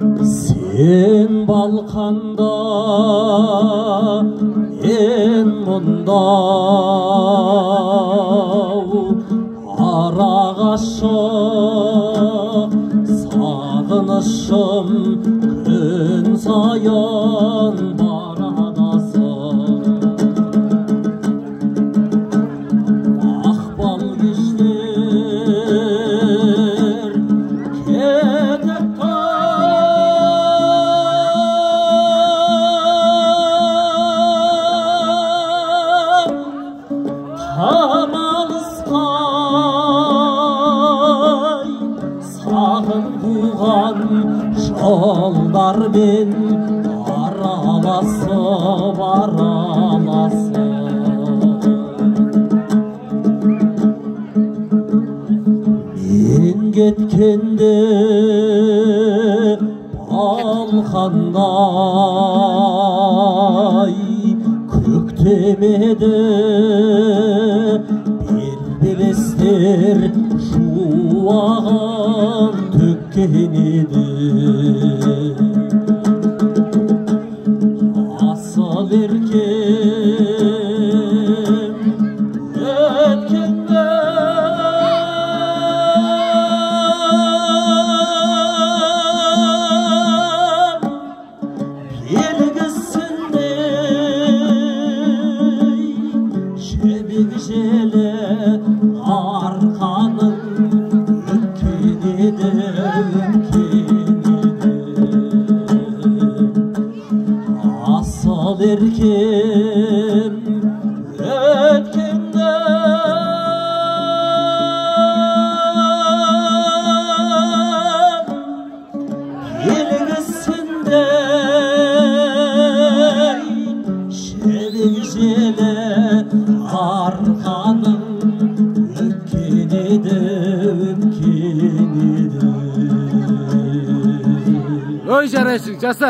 Сен Балқанда, мен мұнда, арағашық сағынышым күн сайын барадасың. Мақпал кештер кетіп тым алысқай, сағын қуған жолдармен араласып, араласып. Мен кеткенде Балқандай көктемеді, белестер шуағын төккен еді. Асыл еркем өткенде белгісіндей, жібек желі арқаның өткен еді, өткен еді. Асыл еркем өткенде белгісіндей, жібек желі арқаның өткен еді, өткен еді. Ой, жарайсың, жаса.